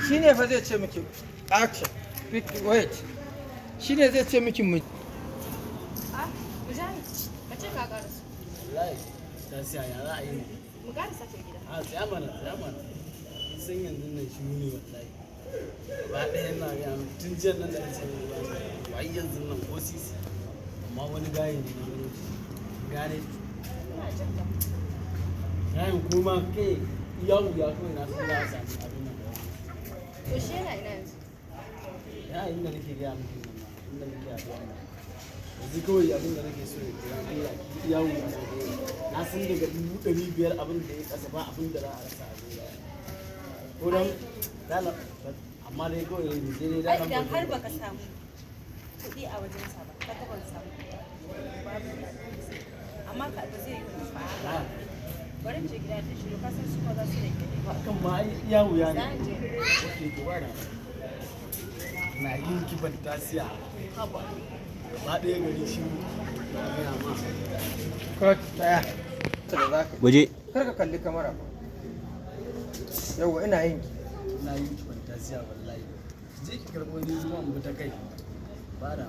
Shi ne fa zai ce miki action. Wait. Shi ne zai ce miki mu. Ah, Mujahid, ka ce ka karasu. Wallahi ta siya ya za a yi ne. Mu karasa ta gida. A tsaya mana, tsaya mana. San yanzu nan shi ne wallahi. Ba ɗaya na ga tun jiya nan da nace mai ba wai yanzu nan ko sisi. Amma wani gaye ne na gano shi. Gane. Ina jin ka. Gayen kuma kai iya wuya kawai na san za a sami abin nan. To shi yana ina yanzu? Ya inda nake gaya miki nan ma, inda muke haɗuwa nan. Yanzu kawai abin da nake so ya kira Allah ki iya wuya sau ɗaya. Na san daga 500,000 abin da ya kasa ba abin da za a rasa a duniya. Ko dan dala amma dai kawai mu je dai Ai dala. idan har baka samu kuɗi a wajensa ba, ka ban samu babu, amma ka ba zai yi ba. Bari mu je gida da shiru, ka san su ma za su rage ne. Hakan ma ai iya wuya ne. Za je. Ok, to ba da. Na yin kiban tasiya. Haba. Gaba ɗaya gari shi na gaya ma. Cut, tsaya. Da za ka yi. Waje. Kar ka kalli kamara ba. Yawwa, ina yin ki. Na yi kiban tasiya wallahi. Ki je ki karɓo ni zuwa mu bi ta kai. Ba da.